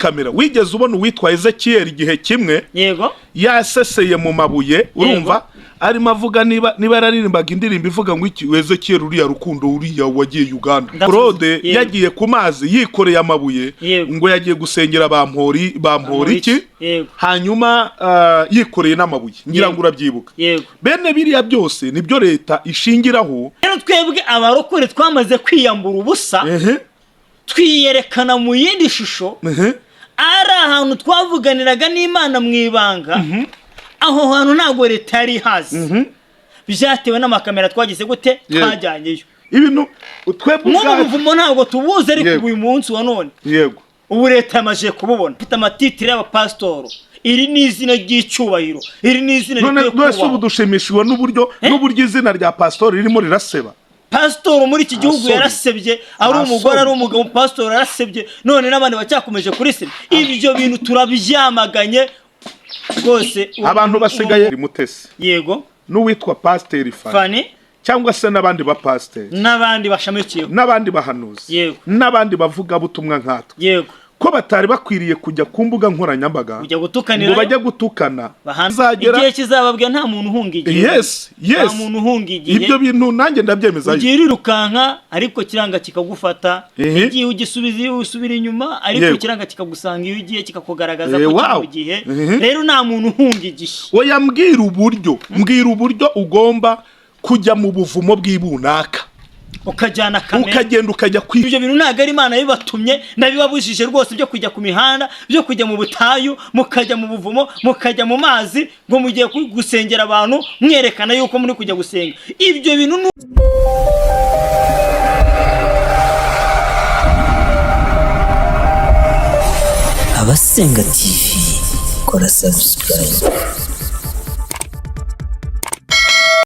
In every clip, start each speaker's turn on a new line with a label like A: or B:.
A: Kamera wigeze ubona uwitwa Ezekiel igihe kimwe
B: Yego.
A: yaseseye mu mabuye, urumva arimo avuga, niba yararirimbaga indirimbo ivuga ngo iki, Ezekiel uriya rukundo, uriya wagiye Uganda. Claude yagiye ku mazi yikoreye amabuye ngo yagiye gusengera bampori bampori iki, hanyuma yikoreye n'amabuye, ngira ngo urabyibuka.
B: Yego.
A: Bene biriya byose nibyo leta ishingiraho.
B: Rero twebwe abarokore twamaze kwiyambura ubusa, twiyerekana mu yindi shusho, ari ahantu twavuganiraga n'Imana mu ibanga. Aho hantu ntabwo leta yari ihazi, byatewe n'amakamera twagize gute, twajyanyeyo.
A: Ibintu twebwe
B: Nk'ubu
A: ubwacu
B: buvumo ntabwo tubuzi, ariko uyu munsi wa none, ubu leta yamaze kububona, ifite amatitire y'abapasitoro. Iri ni izina ry'icyubahiro, iri ni izina
A: None
B: rikwiye
A: wese ubu
B: kubahwa.
A: dushimishijwe n'uburyo izina rya pasitori ririmo riraseba.
B: Pasitoro muri iki gihugu
A: Asoni.
B: yarasebye, ari umugore, ari umugabo, pasitoro yarasebye, none n'abandi bacyakomeje kurisebya. Ibyo bintu turabyamaganye rwose.
A: Abantu basigaye Mutesi n'uwitwa Pasiteri Fani
B: Fani
A: cyangwa se n'abandi bapasiteri
B: n'abandi bashamikiyeho
A: n'abandi bahanuzi n'abandi bavugabutumwa nkatwe, ko batari bakwiriye kujya ku mbuga nkoranyambaga
B: Kujya
A: ngo
B: gutukanira
A: bajye gutukana.
B: Bahana.
A: Bizagera
B: Igihe kizababwira, nta muntu uhunga igihe. Nta muntu uhunga igihe.
A: Ibyo bintu nanjye ndabyemezayo.
B: Ugiye urirukanka, ariko kiranga kikagufata. Igihe ugisubiza iyo usubira inyuma, ariko kiranga kikagusanga iyo ugiye, kikakugaragaza ko kiri mu gihe. Rero nta muntu uhunga igihe.
A: Oya, mbwira uburyo ugomba kujya mu buvumo bw'ibunaka
B: Ukajyana kamera,
A: ukagenda ukajya kwi
B: Ibyo bintu ntabwo ari Imana bibatumye, ndabibabujije rwose, byo kujya ku mihanda, byo kujya mu butayu, mukajya mu buvumo, mukajya mu mazi, ngo mugiye gusengera abantu, mwerekana yuko muri kujya gusenga. Ibyo bintu ni
C: Abasenga TV, kora subscribe.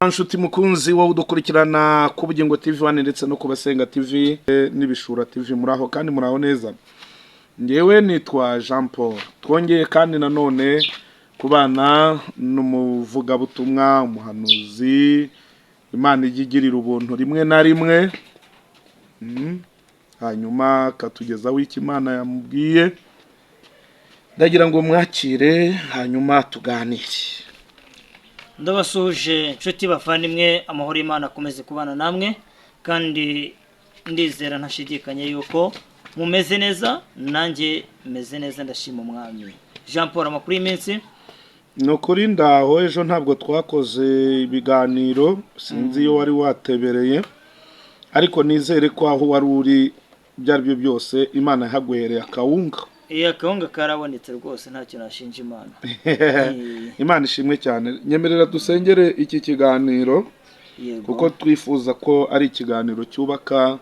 A: Nshuti mukunzi wowe udukurikirana ku Bugingo TV 1 ndetse no ku Basenga TV n'Ibishura TV, muraho kandi muraho neza. Ngewe nitwa Jean Paul. Twongeye kandi nanone kubana n'umuvugabutumwa, umuhanuzi Imana ijya igirira ubuntu rimwe na rimwe, hanyuma akatugezaho icyo Imana yamubwiye. Ndagira ngo mwakire, hanyuma tuganire.
B: Ndabasuhuje inshuti bavandimwe, amahoro y'Imana akomeze kubana namwe, kandi ndizera ntashidikanya yuko mumeze neza. Nanjye meze neza, ndashima Umwami. Jean Paul, amakuru y'iminsi?
A: Ni ukuri ndaho. Ejo ntabwo twakoze ibiganiro, sinzi iyo wari watebereye, ariko nizere ko aho wari uri, ibyo ari byo byose, Imana yahaguhereye akawunga.
B: Iya, akawunga karabonetse rwose, ntacyo nashinja Imana.
A: Imana ishimwe cyane. Nyemerera dusengere iki kiganiro, kuko twifuza ko ari ikiganiro cyubaka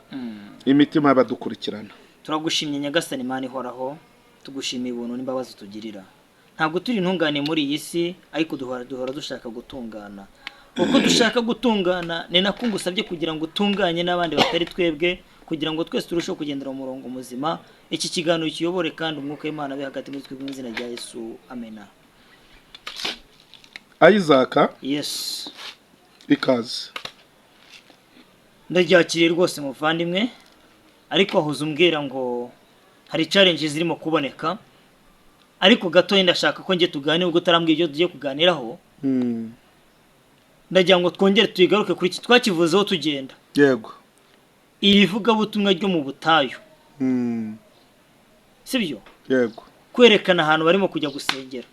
A: imitima y'abadukurikirana.
B: Turagushimye Nyagasani Imana ihoraho, tugushimiye ubuntu n'imbabazi tugirira. Ntabwo turi intungane muri iyi si, ariko duhora dushaka gutungana. Uko dushaka gutungana ni nako ngusabye kugira ngo utunganye n'abandi batari twebwe, kugira ngo twese turusheho kugendera mu murongo muzima. Iki kiganiro kiyobore, kandi umwuka w'Imana abe hagati muri twebwe, mu izina rya Yesu, amena.
A: Isaac.
B: Yes.
A: Ikaze.
B: Ndaryakiriye rwose muvandimwe, ariko wahoze umbwira ngo hari challenge zirimo kuboneka, ariko gatoya ndashaka ko njye tuganira, ubwo utarambwira ibyo tugiye kuganiraho. Ndagira ngo twongere tuyigaruke kuri iki twakivuzeho tugenda, iri vugabutumwa ryo mu butayu, sibyo?
A: Yego.
B: Kwerekana ahantu barimo kujya gusengera.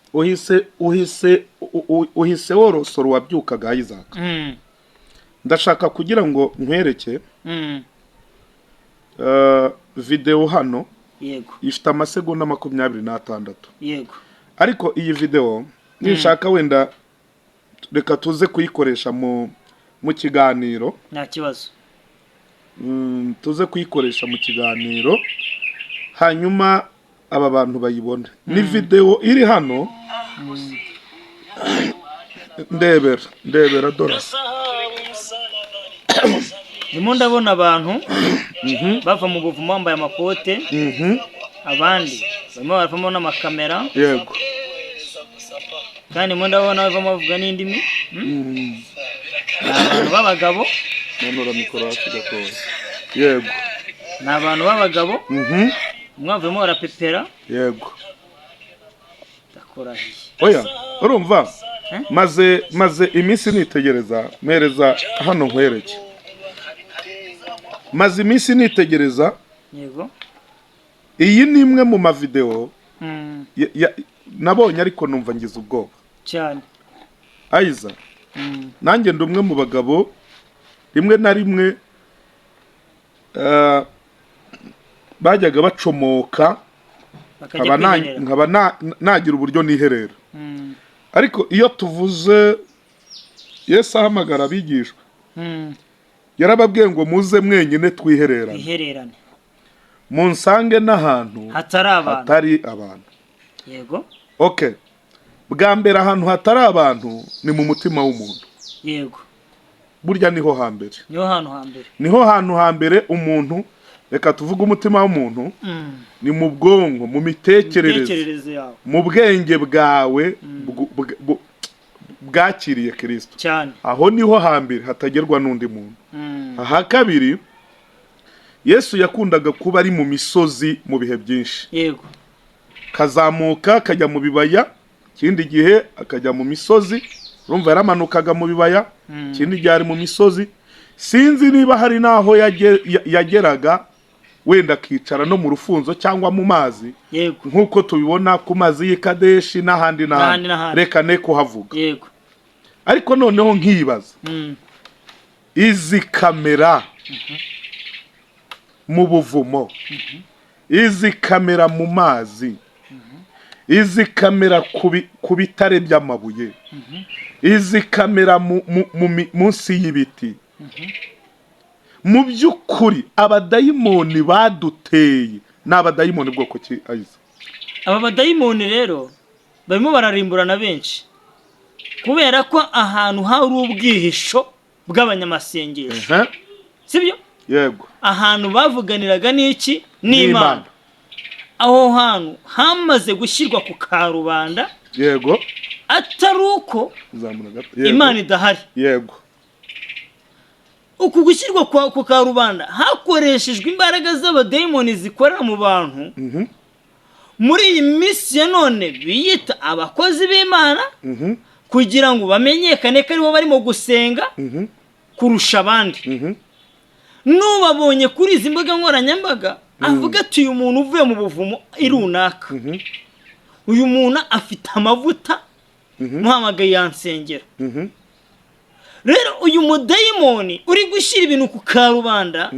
A: Uhise worosora uwabyukaga, Isaac. Ndashaka kugira ngo nkwereke videwo hano. Ifite amasegonda 26. Ariko iyi videwo nishaka wenda reka tuze kuyikoresha mu kiganiro.
B: Nta kibazo.
A: Tuze kuyikoresha mu kiganiro, hanyuma aba bantu bayibone. Ni videwo iri hano. Ndebera, ndebera, dore.
B: Ndimo ndabona abantu bava mu buvumo bambaye amakote, abandi barimo baravamo n'amakamera, kandi ndimo ndabona bavamo bavuga n'indimi. Ni abantu b'abagabo.
A: Manura mikoro hasi gatoya. Yego.
B: Ni abantu b'abagabo. Umwavuyemo barapepera.
A: Yego.
B: Ndakurahiye.
A: Oya, urumva, maze iminsi nitegereza, mpereza hano nkwereke, maze iminsi nitegereza.
B: Yego.
A: Iyi ni imwe mu mavideo nabonye, ariko numva ngize ubwoba.
B: Cyane.
A: Ayiza, nanjye ndi umwe mu bagabo rimwe na rimwe bajyaga bacomoka
B: bakajya
A: nkaba
B: kwiherera.
A: Nkaba nagira uburyo niherera. Ariko iyo tuvuze Yesu ahamagara abigishwa, yarababwiye ngo: "Muze mwenyine twihererane."
B: Twihererane.
A: Munsange n'ahantu
B: hatari abantu.
A: Hatari abantu.
B: Yego.
A: Okay, bwa mbere ahantu hatari abantu ni mu mutima w'umuntu. Burya niho hambere.
B: Niho hantu hambere.
A: Niho hantu hambere umuntu, reka tuvuge umutima w'umuntu, ni mu bwonko, mu mitekerereze,
B: imitekerereze yawe,
A: mu bwenge bwawe bwakiriye Kirisito.
B: Cyane.
A: Aho niho hambere hatagerwa n'undi muntu. Aha kabiri, Yesu yakundaga kuba ari mu misozi mu bihe byinshi, kazamuka akajya mu bibaya, ikindi gihe akajya mu misozi. Urumva, yaramanukaga mu bibaya, ikindi gihe ari mu misozi. Sinzi niba hari n'aho yageraga wenda akicara no mu rufunzo cyangwa mu mazi, nk'uko tubibona ku mazi y'i Kadeshi n'ahandi
B: n'ahandi
A: n'ahandi.
B: N'ahandi.
A: Reka ne kuhavuga. Ariko noneho nkibaza, izi kamera mu buvumo, izi kamera mu mazi, izi kamera ku bitare by'amabuye, izi kamera munsi y'ibiti, mu by'ukuri abadayimoni baduteye ni abadayimoni bwoko ki, Ayiza?
B: Aba badayimoni rero barimo bararimburana benshi, kubera ko ahantu hari ubwihisho bw'abanyamasengesho, sibyo?
A: Yego.
B: Ahantu bavuganiraga n'iki? N'Imana. Aho hantu hamaze gushyirwa ku karubanda, atari uko
A: Zamura gato. Yego.
B: Imana idahari. Uku gushyirwa ku karubanda hakoreshejwe imbaraga z'abadayimoni zikorera mu bantu muri iyi minsi ya none biyita abakozi b'Imana, kugira ngo bamenyekane ko aribo barimo gusenga kurusha abandi. N'ubabonye kuri izi mbuga nkoranyambaga avuga ati: "Uyu muntu uvuye mu buvumo runaka, uyu muntu afite amavuta, muhamagaye yansengera." Rero uyu mudayimoni uri gushyira ibintu ku karubanda,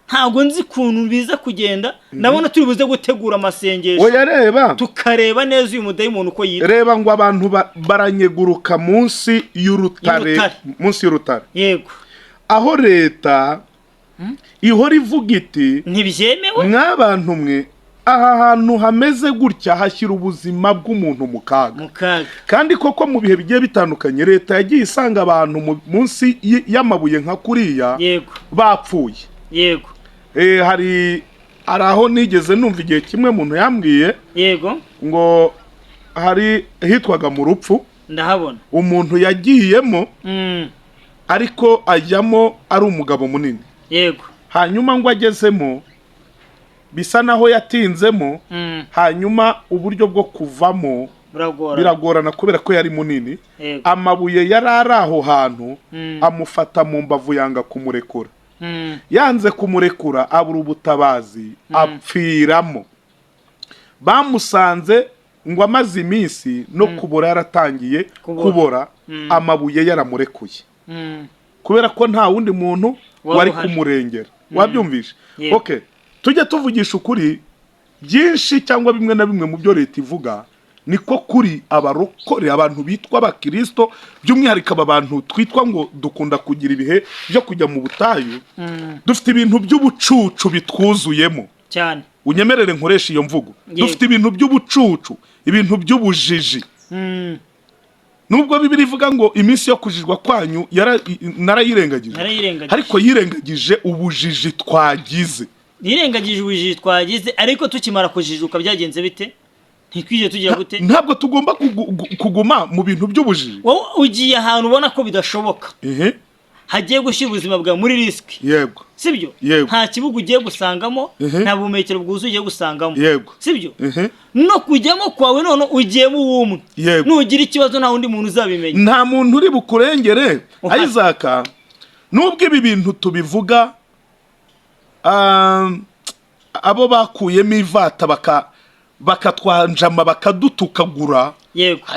B: ntabwo nzi ukuntu biza kugenda. Ndabona turi buze gutegura amasengesho,
A: Oya, reba,
B: tukareba neza uyu mudayimoni uko yitwa.
A: Reba ngo abantu baranyeguruka munsi y'urutare.
B: Y'urutare.
A: Munsi y'urutare. Aho leta ihora ivuga iti:
B: "Ntibyemewe."
A: "Mw'abantu mwe, aha hantu hameze gutya hashyira ubuzima bw'umuntu mu kaga."
B: Mu kaga.
A: Kandi koko mu bihe bigiye bitandukanye leta yagiye isanga abantu munsi y'amabuye nka kuriya bapfuye. Hari aho nigeze numva igihe kimwe umuntu yambwiye ngo hari hitwaga mu rupfu.
B: Ndahabona.
A: Umuntu yagiyemo, ariko ajyamo ari umugabo munini. Hanyuma ngo agezemo bisa naho yatinzemo, hanyuma uburyo bwo kuvamo
B: buragorana.
A: Biragorana kubera ko yari munini. Amabuye yari ari aho hantu amufata mu mbavu, yanga kumurekura. Yanze kumurekura, abura ubutabazi, apfiramo. Bamusanze ngo amaze iminsi no kubora, yaratangiye
B: kubora.
A: Kubora, amabuye yaramurekuye, kubera ko nta wundi muntu
B: wari
A: wari
B: uhari.
A: kumurengera. Wabyumvishe?
B: Yego.
A: Okay, tujye tuvugisha ukuri. Byinshi cyangwa bimwe na bimwe mu byo leta ivuga niko kuri. Abarokore, abantu bitwa abakirisito, by'umwihariko aba bantu twitwa ngo dukunda kugira ibihe byo kujya mu butayu, dufite ibintu by'ubucucu bitwuzuyemo.
B: Cyane.
A: Unyemerere nkoresha iyo mvugo.
B: Yego.
A: Dufite ibintu by'ubucucu, ibintu by'ubujiji. Nubwo Bibiliya ivuga ngo iminsi yo kujijwa kwanyu narayirengagije,
B: Narayirengagije.
A: ariko yirengagije ubujiji twagize.
B: Yirengagije ubujiji twagize, ariko tukimara kujijuka byagenze bite? Ntitwigeze tugira gute?
A: Ntabwo tugomba kuguma mu bintu by'ubujiji.
B: Wowe ugiye ahantu ubona ko bidashoboka. Hagiye gushyira ubuzima bwawe muri risk. Sibyo?
A: Yego.
B: Nta kibuga ugiye gusangamo, nta buhumekero bwuzuye ugiye gusangamo. Sibyo? No kujyamo kwawe none ugiyemo uwumwe. Nugira ikibazo, nta wundi muntu uzabimenya.
A: Nta muntu uri bukurengere.
B: Uhari.
A: Isaac, nubwo ibi bintu tubivuga, abo bakuyemo ivata bakatwanjama, bakadutukagura.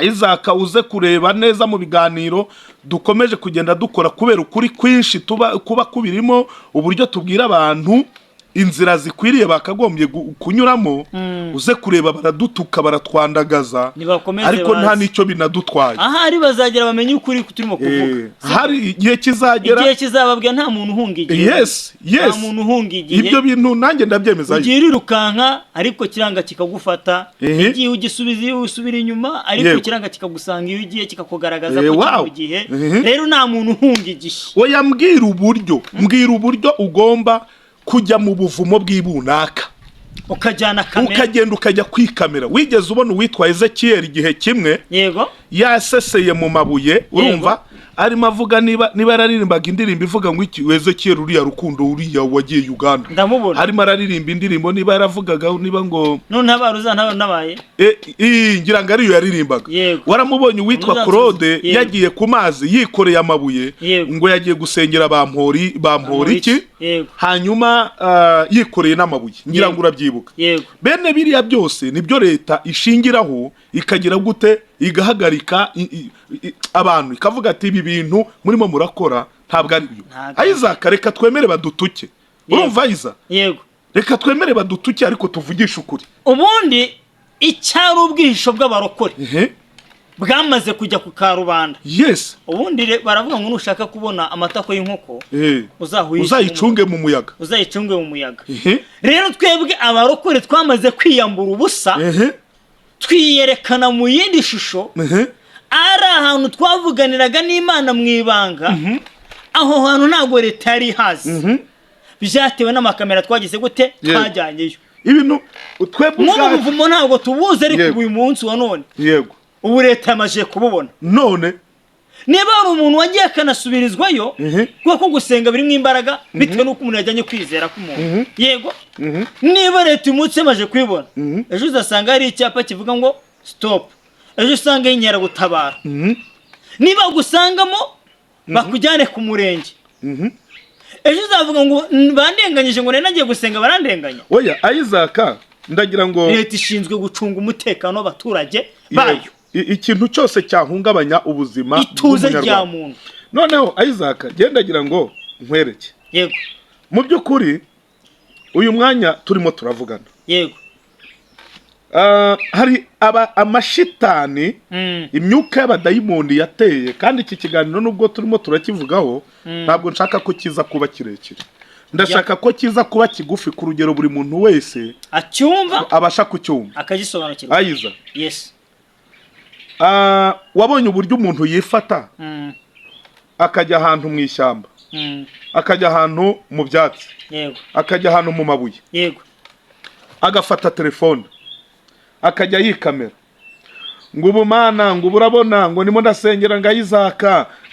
A: Isaac, uze kureba neza mu biganiro dukomeje kugenda dukora, kubera ukuri kwinshi tuba kuba kubirimo, uburyo tubwira abantu inzira zikwiriye bakagombye kunyuramo, uze kureba baradutuka, baratwandagaza,
B: Nibakomeze
A: ariko nta
B: baze.
A: n'icyo binadutwaye.
B: Ahari bazagera bamenye ukuri turimo kuvuga.
A: Hari igihe kizagera.
B: Igihe kizababwira, nta muntu uhunga igihe. Nta muntu uhunga igihe.
A: Ibyo bintu nanjye ndabyemeza.
B: Ugiye urirukanka, ariko kiranga kikagufata. Igihe ugisubiza iyo usubira inyuma, ariko kiranga kikagusanga iyo ugiye, kikakugaragaza ko kiri mu gihe. Rero nta muntu uhunga igihe.
A: Oya, mbwira uburyo, mbwira uburyo ugomba kujya mu buvumo bw'ibunaka,
B: ukajyana kamera,
A: ukagenda ukajya kwikamera. Wigeze ubona uwitwa Ezekiyeli igihe kimwe yaseseye mu mabuye, urumva arimo avuga, niba yararirimbaga indirimbo ivuga ngo iki, Ezekiyeli uriya rukundo, uriya wagiye Uganda?
B: Ndamubona.
A: Arimo araririmba indirimbo, niba yaravugaga niba ngo
B: None ntabara uzantabara nabaye.
A: Ngira ngo ariyo yaririmbaga. Waramubonye uwitwa
B: Uzansubiza.
A: Claude yagiye ku mazi yikoreye amabuye, ngo yagiye gusengera bampori, bampori iki, hanyuma yikoreye n'amabuye, ngira ngo urabyibuka. Bene biriya byose nibyo leta ishingiraho, ikagira gute, igahagarika abantu, ikavuga ati ibi bintu murimo murakora ntabwo ari byo.
B: Ntabwo ari.
A: Isaac, reka twemere badutuke. Urumva, Isaac?
B: Yego.
A: Reka twemere badutuke, ariko tuvugishe ukuri.
B: Ubundi icyari ubwihisho bw'abarokore bwamaze kujya ku karubanda. Ubundi baravuga ngo nushaka kubona amatako y'inkoko, uzahuye
A: uzayicunge mu muyaga.
B: Uzayicunge mu muyaga. Rero twebwe abarokore twamaze kwiyambura ubusa, twiyerekana mu yindi shusho, ari ahantu twavuganiraga n'Imana mu ibanga. Aho hantu ntabwo leta yari ihazi, byatewe n'amakamera twagize gute, twajyanyeyo.
A: Ibintu twebwe
B: Nk'ubu
A: ubwacu
B: buvumo ntabwo tubuzi, ariko uyu munsi wa none, ubu leta yamaze kububona.
A: None
B: Niba hari umuntu wagiye akanasubirizwayo, kubera ko gusenga birimo imbaraga, bitewe n'uko umuntu yajyanye kwizera k'umuntu. Yego, niba leta uyu munsi yamaze kubibona, ejo uzasanga hari icyapa kivuga ngo stop, ejo usanga inkeragutabara. Niba bagusangamo, bakujyane ku murenge. Ejo uzavuga ngo bandenganyije, ngo nari nagiye gusenga barandenganya.
A: Oya Isaac, ndagira ngo
B: Leta ishinzwe gucunga umutekano w'abaturage bayo.
A: Ikintu cyose cyahungabanya ubuzima
B: Ituze rya
A: bw'umunyarwanda.
B: muntu.
A: Noneho Isaac, ndagira ngo nkwereke. Mu by'ukuri uyu mwanya turimo turavugana, hari amashitani, imyuka y'abadayimoni yateye. Kandi iki kiganiro, nubwo turimo turakivugaho, ntabwo nshaka ko kiza kuba kirekire, ndashaka ko kiza kuba kigufi ku rugero buri muntu wese
B: acyumva,
A: abasha kucyumva,
B: akagisobanukirwa.
A: Ayiza,
B: Yes.
A: wabonye uburyo umuntu yifata, akajya ahantu mu ishyamba, akajya ahantu mu byatsi, akajya ahantu mu mabuye, agafata telefone akajya yikamera, ngo ubu Mana, ngo ubu urabona, ngo ndimo ndasengera ngo Isaac,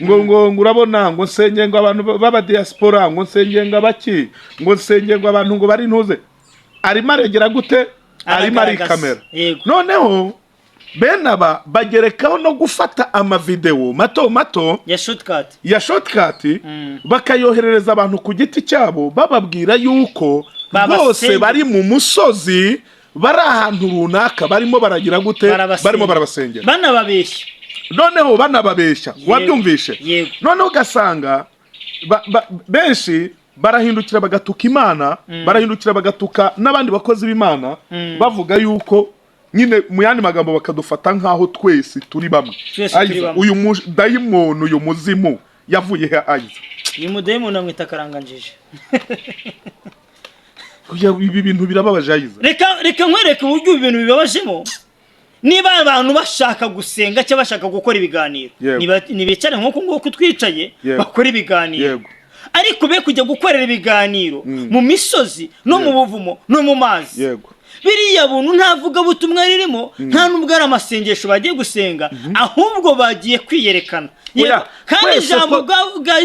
A: ngo urabona, ngo nsenge ngo abantu b'abadiaspora, ngo nsenge ngo abaki, ngo nsenge ngo abantu ngo bari ntuze, arimo aregera gute, arimo
B: Aragaragaza.
A: arikamera. Noneho bene aba bagerekaho no gufata amavidewo mato mato
B: ya shortcut,
A: ya shortcut, bakayoherereza abantu ku giti cyabo, bababwira yuko
B: Babasengera.
A: bose bari mu musozi, bari ahantu runaka, barimo baragira gute,
B: Barabasengera.
A: barimo barabasengera.
B: Banababeshya.
A: Noneho banababeshya. Wabyumvishe?
B: Yego.
A: Noneho ugasanga benshi barahindukira bagatuka Imana, barahindukira bagatuka n'abandi bakozi b'Imana, bavuga yuko nyine, mu yandi magambo, bakadufata nk'aho twese turi bamwe.
B: Twese turi
A: Ayiza,
B: bamwe.
A: uyu mudayimoni, uyu muzimu yavuye he, Ayiza?
B: Uyu mudayimoni amwita Karanganjije.
A: Oya, ibi bintu birababaje, Ayiza.
B: Reka nkwereke uburyo ibi bintu bibabajemo. Niba abantu bashaka gusenga cyangwa bashaka gukora ibiganiro, nibicare nk'uku nguku twicaye, bakore ibiganiro, ariko be kujya gukorera ibiganiro mu misozi no mu buvumo no mu mazi. Biriya buntu nta vugabutumwa ririmo, nta nubwo ari amasengesho bagiye gusenga, ahubwo bagiye kwiyerekana.
A: Oya,
B: Yego, kandi
A: twese
B: ijambo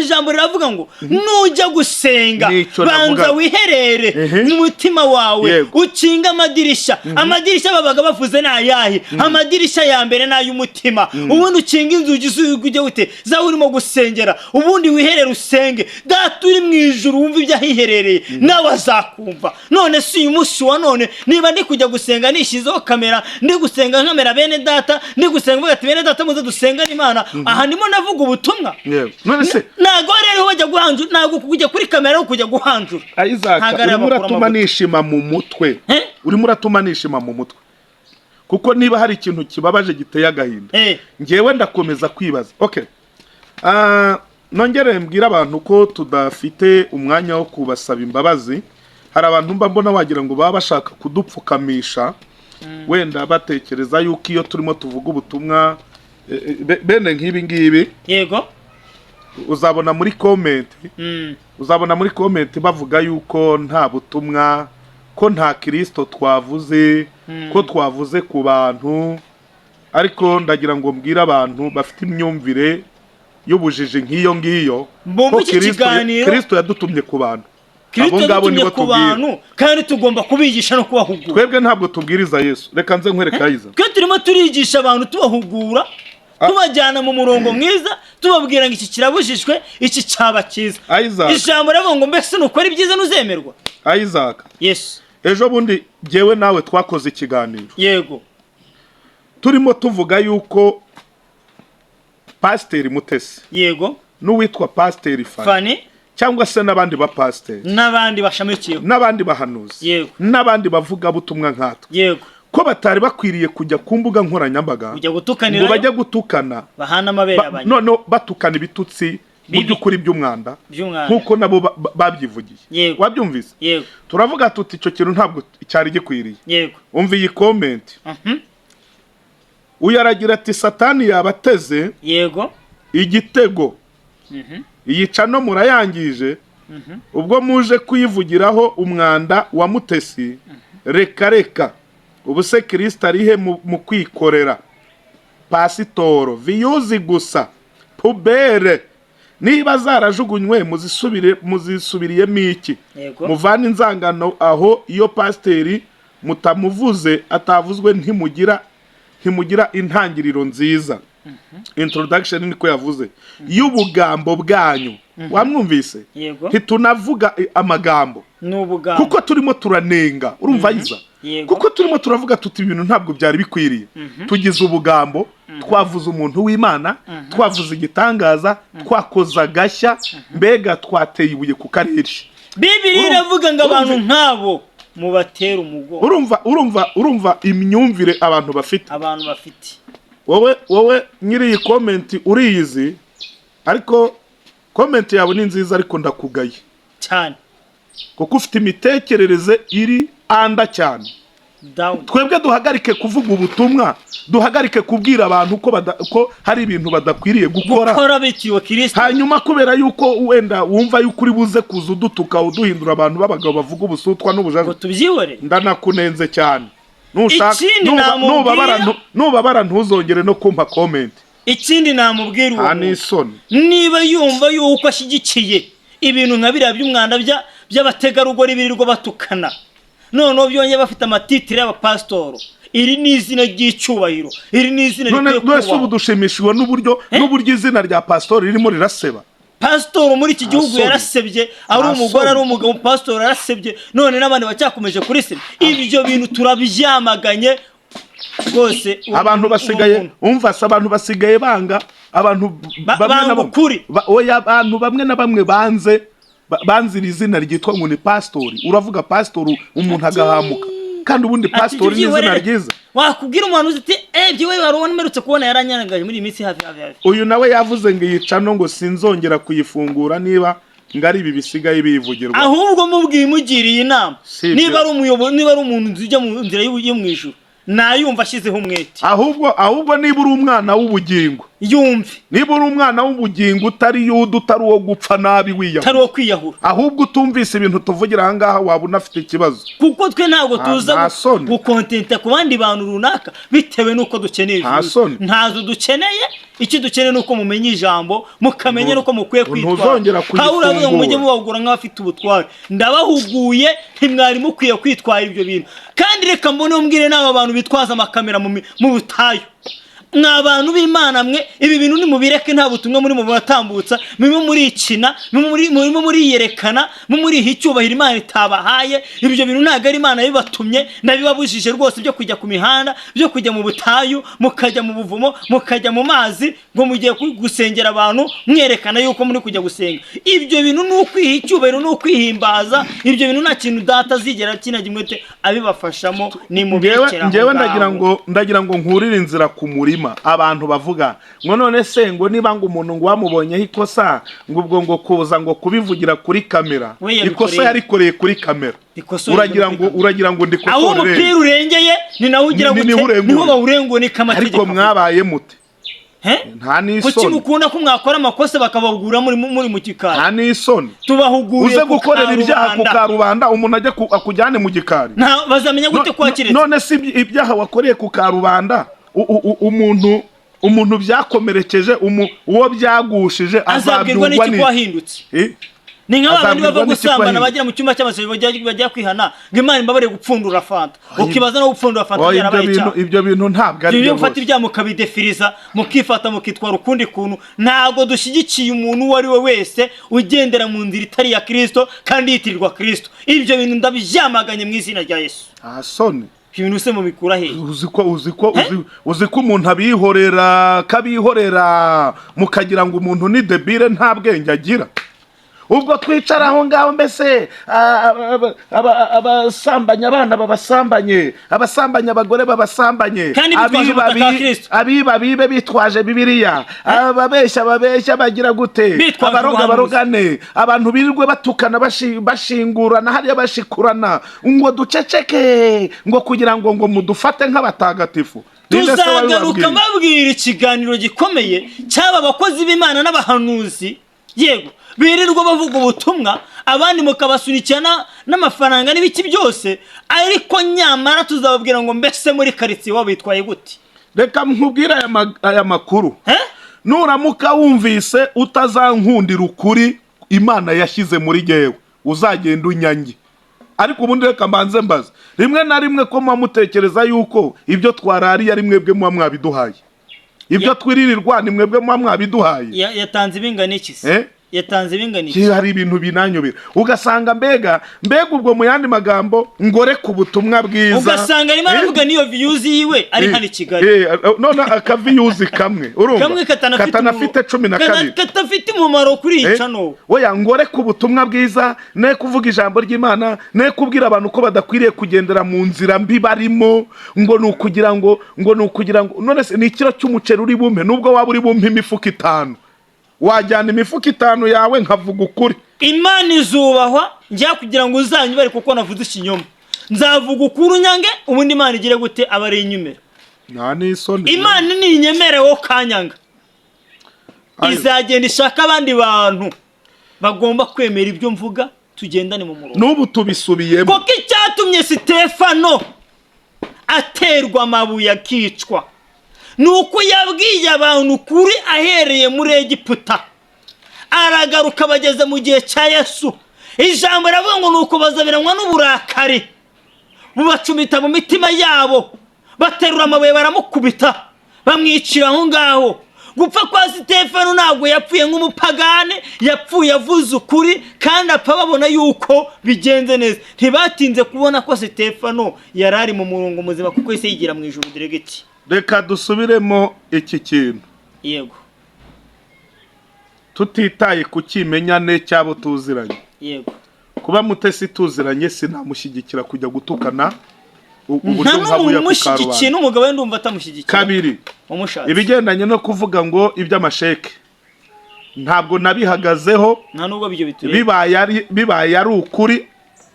B: ijambo riravuga ngo nujya gusenga,
A: Nicyo
B: banza
A: navuga.
B: wiherere mu mutima wawe, ukinge amadirishya. Amadirishya babaga bavuze ni ayahe? Amadirishya ya mbere ni ay'umutima. Ubundi ukinge inzugi ujye gute zawe urimo gusengera, ubundi wiherere usenge. Data uri mu ijuru wumva ibyo ahiherereye, nawe azakumva. None si uyu munsi wa none, niba ndi kujya gusenga nishyizeho kamera, ndi gusenga nkamera bene data, ndi gusenga mvuga ati: "Bene data, muze dusengane Imana," aha ndimo navuga ubutumwa.
A: Yego. None se
B: Ntabwo rero bajya guhanjura, ntabwo kujya kuri kamera ari ukujya guhanjura.
A: Isaac,
B: Ntabwo ari
A: urimo
B: abakuru
A: uratuma
B: amavuta.
A: nishima mu mutwe.
B: Eh?
A: Urimo uratuma nishima mu mutwe, kuko niba hari ikintu kibabaje giteye agahinda, ngewe ndakomeza kwibaza. Okay, nongere mbwire abantu ko tudafite umwanya wo kubasaba imbabazi. Hari abantu mba mbona wagira ngo baba bashaka kudupfukamisha, wenda batekereza yuko iyo turimo tuvuga ubutumwa bene nk'ibi ngibi, uzabona muri comment, uzabona muri comment bavuga yuko nta butumwa, ko nta Kirisito twavuze, ko twavuze ku bantu. Ariko ndagira ngo mbwire abantu bafite imyumvire y'ubujiji nk'iyo ngiyo
B: Bumva
A: ko
B: iki kiganiro.
A: Kirisito yadutumye ku bantu.
B: Kristo
A: Abo ngabo
B: yadutumye
A: nibo
B: ku
A: tubwira.
B: bantu, kandi tugomba kubigisha no kubahugura.
A: Twebwe ntabwo tubwiriza Yesu. Reka nze nkwereka Yiza.
B: Twe turimo turigisha abantu, tubahugura, tubajyana mu murongo mwiza, tubabwira ngo iki kirabujijwe, iki cyaba cyiza.
A: Isaac.
B: Ijambo riravuga ngo: "Mbese nukora ibyiza ntuzemerwa?"
A: Isaac,
B: Yesu.
A: ejo bundi jyewe nawe twakoze ikiganiro, turimo tuvuga yuko Pasiteri Mutesi n'uwitwa Pasiteri Fani,
B: Fani,
A: cyangwa se n'abandi bapasiteri,
B: n'abandi bashamikiyeho,
A: n'abandi bahanuzi, n'abandi bavugabutumwa nkatwe, ko batari bakwiriye kujya ku mbuga nkoranyambaga
B: kujya
A: ngo
B: gutukanira,
A: bajye gutukana,
B: bahana amabere, abanya
A: noneho batukana ibitutsi mu
B: Bibi.
A: by'ukuri by'umwanda,
B: by'umwanda,
A: nk'uko nabo babyivugiye. Wabyumvise?
B: Yego.
A: Turavuga tuti icyo kintu ntabwo cyari gikwiriye. Umva iyi comment. Uyu aragira ati: "Satani yabateze igitego. Iyi channel murayangije, ubwo muje kuyivugiraho umwanda wa Mutesi. Reka reka, ubu se Kirisita arihe mu kwikorera pasitoro views gusa? Poubelle niba zarajugunywe, muzisubire, muzisubiriyemo iki? Muvane inzangano aho. Iyo pasiteri mutamuvuze, atavuzwe, ntimugira intangiriro nziza." Introduction niko yavuze y'ubugambo bwanyu. Wamwumvise?
B: Yego.
A: Ntitunavuga amagambo,
B: Ni ubugambo.
A: kuko turimo turanenga. Urumva Yiza?
B: Yego.
A: Kuko turimo turavuga tuti ibintu ntabwo byari bikwiriye, tugize ubugambo, twavuze umuntu w'Imana, twavuze igitangaza, twakoze agashya, mbega twateye ibuye ku karere.
B: Bibiri iravuga ngo abantu nk'abo mubatera umugongo.
A: Urumva imyumvire abantu bafite?
B: Abantu bafite.
A: Wowe nyiri iyi comment uriyizi, ariko comment yawe ni nziza, ariko ndakugaye
B: cyane,
A: kuko ufite imitekerereze iri under cyane.
B: Down.
A: Twebwe duhagarike kuvuga ubutumwa, duhagarike kubwira abantu ko hari ibintu badakwiriye gukora,
B: gukora bitiriwe Kirisito,
A: hanyuma kubera yuko wenda wumva yuko uri buze kuza udutuka, uduhindura abantu b'abagabo bavuga ubusutwa n'ubujajwa,
B: ngo tubyihorere.
A: Ndanakunenze cyane. Nushaka
B: Ikindi namubwira-
A: nubabara ntuzongere no kumpa comment.
B: Ikindi namubwira uwo
A: Nta
B: muntu,
A: n'isoni.
B: niba yumva yuko ashyigikiye ibintu nka biriya by'umwanda by'abategarugori birirwa batukana, noneho byongeye bafite amatitire y'abapasitoro, iri ni izina ry'icyubahiro, iri ni izina
A: None
B: rikwiye
A: none se ubu
B: kubahwa.
A: dushimishijwe n'uburyo izina rya pasitori ririmo riraseba?
B: Pasitori muri iki gihugu
A: Nta soni.
B: yarasebye, ari
A: Nta
B: umugore,
A: soni.
B: ari umugabo, pasitori yarasebye, none n'abandi bacyakomeje kurisebya. Ibyo bintu turabyamaganye rwose.
A: Abantu basigaye
B: Uwo muntu.
A: umva se, abantu basigaye banga abantu bamwe na
B: banga
A: bamwe.
B: ukuri.
A: Oya, abantu bamwe na bamwe banze banze iri zina ryitwa ngo ni pasitori. Uravuga pasitori umuntu agahamuka, kandi ubundi
B: Ati,
A: pasitori ni izina
B: byihorere.
A: ryiza.
B: Wakubwira umuntu uti byiwe, wari ubona umerutse kubona yaranyangaje muri iyi minsi hafi hafi hafi.
A: Uyu nawe yavuze ngo iyi channel ngo sinzongera kuyifungura niba ngo ari ibi bisigaye bivugirwa.
B: Ahubwo mubwiye, umugiriye inama,
A: Si ibyo.
B: niba ari umuyobozi, niba ari umuntu nzi ujya mu nzira yo mu ijuru, nayumva ashyizeho umwete.
A: Ahubwo niba uri umwana w'ubugingo,
B: Yumve.
A: Niba uri umwana w'ubugingo, utari Yuda, utari uwo gupfa nabi wiyahura,
B: Utari uwo kwiyahura,
A: ahubwo utumvise ibintu tuvugira aha ngaha, waba unafite ikibazo.
B: Kuko twe ntabwo tuza
A: Nta soni.
B: gukontenta ku bandi bantu runaka bitewe n'uko dukeneye
A: Nta
B: views.
A: soni.
B: Ntazo dukeneye. Icyo dukeneye ni uko mumenya ijambo, mukamenya n'uko mukwiye kwitwara.
A: Ntuzongera
B: Pawulo aravuga ngo mujye
A: kuyifungura.
B: mubahugura nk'abafite ubutware. Ndabahuguye, ntimwari mukwiye kwitwara ibyo bintu. Kandi reka mbone umbwire n'aba bantu bitwaza amakamera mu butayu. Mwa bantu b'Imana mwe, ibi bintu nimubireke. Nta butumwa muri mu batambutsa, murimo murikina, murimo muriyerekana, muriha icyubahiro Imana itabahaye. Ibyo bintu ntabwo ari Imana bibatumye. Ndabibabujije rwose, byo kujya ku mihanda, byo kujya mu butayu, mukajya mu buvumo, mukajya mu mazi, ngo mugiye gusengera abantu, mwerekana yuko muri kujya gusenga. Ibyo bintu ni ukwiha icyubahiro, ni ukwihimbaza. Ibyo bintu nta kintu Data azigera kinagira umwete abibafashamo. Ni
A: Ngewe
B: mubekera aho
A: ngewe ndagira
B: ngaho.
A: ngo ndagira ngo nkurire inzira ku murima. Abantu bavuga ngo none se ngo niba ngo umuntu ngo wamubonyeho ikosa, ngo ubwo ngo kuza ngo kubivugira kuri kamera,
B: We yabikoreye.
A: ikosa yarikoreye kuri kamera.
B: Ikosa
A: Uragira
B: kuri
A: ngo
B: kamera.
A: uragira ngo
B: Aho
A: ndikosore?
B: umupira urengeye ni nawe ugira
A: Niho
B: gute?
A: urengura.
B: Niho bawurenguye, niko amategeko
A: Ariko
B: avuga.
A: mwabaye mute?
B: He?
A: Nta
B: Kuki
A: n'isoni.
B: mukunda ko mwakora amakosa bakabahugura muri mu gikari?
A: Nta n'isoni.
B: Tubahuguriye
A: Uze
B: ku
A: gukorera ibyaha ku
B: karubanda.
A: karubanda, umuntu ajya akujyane mu gikari.
B: Bazamenya gute ko wakiretse?
A: None si ibyaha wakoreye ku karubanda, umuntu byakomerekeje, uwo byagushije,
B: Azabwirwa
A: azabyumva
B: n'iki ko
A: n'iki?
B: wahindutse?
A: Eh?
B: Ni nka babandi
A: Azabwirwa
B: bava
A: n'iki ko
B: gusambana,
A: wahindutse?
B: bagera mu cyumba cy'amasengesho, bajya kwihana ngo Imana imbabare gupfundura fanta. Ukibaza no gupfundura fanta
A: Oya, ibyo
B: byarabaye
A: bintu,
B: icyaha.
A: ibyo bintu ntabwo ari
B: Ibyo
A: byo
B: gufata
A: rwose.
B: ibyaha mukabidefiriza, mukifata, mukitwara ukundi kuntu, ntabwo dushyigikiye umuntu uwo ari we wese ugendera mu nzira itari iya Kirisito kandi yitirirwa Kirisito. Ibyo bintu ndabyamaganye mu izina rya Yesu.
A: Nta soni.
B: Ibyo bintu se mubikura hehe?
A: Uzi ko umuntu abihorera, kabihorera, mukagira ngo umuntu ni débile, nta bwenge agira. Ubwo twicara aho ngaho, mbese abasambanya abana babasambanye, abasambanya abagore babasambanye,
B: Kandi bitwaje
A: abiba
B: umutaka wa Kristo.
A: Abiba bibe bitwaje Bibiliya, ababeshya babeshya bagira gute,
B: Bitwaje
A: abaroga
B: ubuhanuzi.
A: barogane, abantu birirwe batukana, bashingurana hariya, bashikurana, ngo duceceke, ngo kugira ngo mudufate nk'abatagatifu. Ninde se
B: Tuzagaruka
A: wabibabwiye?
B: mbabwira ikiganiro gikomeye cy'aba bakozi b'Imana n'abahanuzi, yego, birirwa bavuga ubutumwa, abandi mukabasunikira n'amafaranga n'ibiki byose, ariko nyamara tuzababwira ngo mbese muri karitsiye wabo bitwaye gute?
A: Reka nkubwire aya makuru.
B: Eh?
A: Nuramuka wumvise utazankundira ukuri Imana yashyize muri jyewe, uzagenda unyange. Ariko ubundi reka mbanze mbaze, rimwe na rimwe ko muba mutekereza yuko ibyo twarariye ari mwebwe muba mwabiduhaye, ibyo twiririrwa ni mwebwe muba mwabiduhaye?
B: Yatanze ibingana iki se?
A: Eh?
B: Yatanze ibingana iki?
A: Hari ibintu binanyobera, ugasanga mbega ubwo mu yandi magambo ngore ku butumwa bwiza.
B: Ugasanga arimo aravuga n'iyo views yiwe ari hano i Kigali.
A: None akaviews kamwe, urumva,
B: Kamwe katanafite
A: katanafite cumi na kabiri.
B: Katafite umumaro kuri iyi channel.
A: Oya, ngore ku butumwa bwiza, ne kuvuga ijambo ry'Imana, ne kubwira abantu ko badakwiriye kugendera mu nzira mbi barimo, ngo ni ukugira ngo none se ni ikiro cy'umuceri uri bumpe? Nubwo waba uri bumpe imifuka 5, wajyana imifuka 5 yawe nkavuga ukuri.
B: Imana izubahwa. Njya kugira ngo uzanyubare kuko navuze ikinyoma, nzavuga ukuri unyange, ubundi Imana igire gute? Aba ari inyumera.
A: Nta n'isoni.
B: Imana ninyemere wowe kanyanga,
A: Ayo.
B: izagenda ishaka abandi bantu bagomba kwemera ibyo mvuga, tugendane mu murongo.
A: N'ubu tubisubiyemo.
B: Kuko icyatumye Sitefano aterwa amabuye akicwa ni uko yabwiye abantu ukuri ahereye muri Egiputa, aragaruka bageze mu gihe cya Yesu. Ijambo riravuga ngo ni uko bazabiranwa n'uburakari, bubacumita mu mitima yabo, baterura amabuye baramukubita, bamwicira aho ngaho. Gupfa kwa Sitefano, ntabwo yapfuye nk'umupagane, yapfuye avuze ukuri, kandi apfa babona yuko bigenze neza. Ntibatinze kubona ko Sitefano yari ari mu murongo muzima, kuko yahise yigira mu ijuru direct.
A: Reka dusubiremo iki kintu.
B: Yego.
A: Tutitaye ku kimenyane cy'abo tuziranye, kuba Mutesi tuziranye, sinamushyigikira kujya gutukana uburyo
B: Nta
A: nka
B: n'umuntu
A: buriya ku
B: umushyigikiye.
A: karubanda.
B: N'umugabo we ndumva atamushyigikira.
A: Kabiri,
B: Wamushatse.
A: ibigendanye no kuvuga ngo iby'amasheke, ntabwo nabihagazeho.
B: Nta nubwo ibyo bitureba.
A: Bibaye ari ukuri,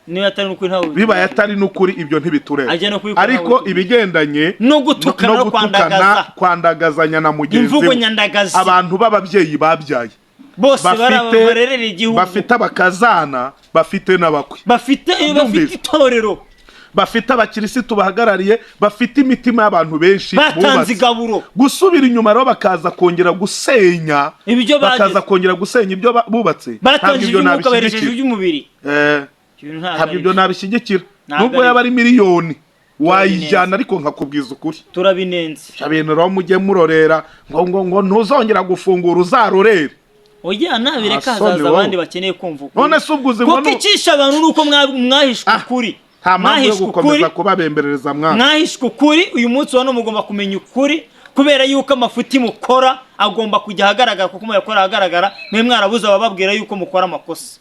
B: Niba atari n'ukuri, ntawe
A: Bibaye atari n'ukuri, ibyo ntibitureba.
B: Ajya no kubikora,
A: Ariko
B: ntawe.
A: ibigendanye
B: No gutukana no kwandagaza.
A: Kwandagazanya na mugenzi
B: Imvugo
A: we.
B: nyandagazi.
A: Abantu b'ababyeyi babyaye
B: Bose
A: bafite
B: barerera igihugu.
A: Bafite abakazana, bafite n'abakwe.
B: Bafite
A: Ndumvise.
B: itorero.
A: Bafite abakirisitu bahagarariye, bafite imitima y'abantu benshi
B: Batanze
A: bubatse.
B: igaburo.
A: Gusubira inyuma rero, bakaza kongera gusenya
B: Ibyo
A: bakaza
B: bagize.
A: kongera gusenya ibyo bubatse, ntabwo
B: Batanze
A: ibyo
B: iby'umwuka, baherekeje
A: nabishyigikira.
B: iby'umubiri. Ibintu ntabwo
A: Ntabwo
B: ari
A: ibyo
B: byo.
A: nabishyigikira.
B: Ntabwo
A: Nubwo
B: ari
A: yaba ari miliyoni wayijyana,
B: Turabinenze.
A: ariko nkakubwiza ukuri.
B: Turabinenze.
A: Ibintu rero mujye murorera, ngo ntuzongera gufungura, uzarorere.
B: Oya, nabireka.
A: Nta soni.
B: Hazaza
A: Wowe.
B: abandi bakeneye kumva ukuri.
A: None se ubwo uzi ngo
B: Kuko icisha abantu ni uko mwahishwe
A: Ah,
B: ukuri.
A: nta mpamvu yo
B: Mwahishwe
A: gukomeza
B: ukuri.
A: kubabemberereza mwana.
B: Mwahishwe ukuri. Uyu munsi wa none mugomba kumenya ukuri, kubera yuko amafuti mukora agomba kujya ahagaragara, kuko muyakora ahagaragara. Mwe mwarabuze abababwira yuko mukora amakosa.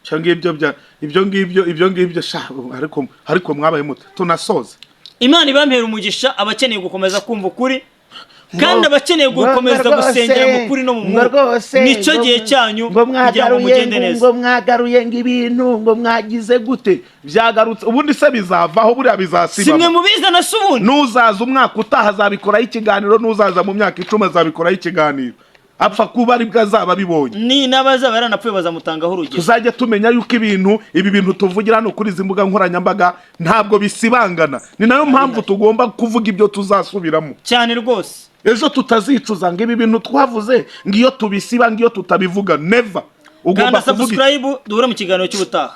A: Ibyo ngibyo bya ibyo ngibyo sha, ariko mwabaye mute? Tunasoze.
B: Imana ibampera umugisha abakeneye gukomeza kumva ukuri, kandi abakeneye gukomeza
D: ngo rwose,
B: gusengera mu kuri no mu
D: ngo
B: mwuka,
D: rwose,
B: nicyo
D: ngo
B: gihe cyanyu
D: ngo
B: kugira ngo
D: mwagaruye
B: mugende
D: ngo
B: neza.
D: Ngo mwagaruye ngo ibintu, ngo mwagize gute?
A: Byagarutse ubundi se bizavaho? Buriya
B: Si mwe
A: bizasibama.
B: mubizana se ubundi?
A: N'uzaza umwaka utaha azabikoraho ikiganiro, n'uzaza mu myaka 10 azabikoraho ikiganiro, apfa kuba aribwo azaba abibonye.
B: Ni n'abazaba yaranapfuye bazamutangaho urugero.
A: Tuzajya tumenya yuko ibintu, ibi bintu tuvugira hano kuri izi mbuga nkoranyambaga ntabwo bisibangana. Ni nayo mpamvu tugomba kuvuga ibyo tuzasubiramo.
B: Cyane rwose.
A: Ejo tutazicuza ngo ibi bintu twavuze, ngo iyo tubisiba, ngo iyo tutabivuga. Never. Ugomba
B: Kanda
A: kuvuga
B: subscribe, duhure mu kiganiro cy'ubutaha.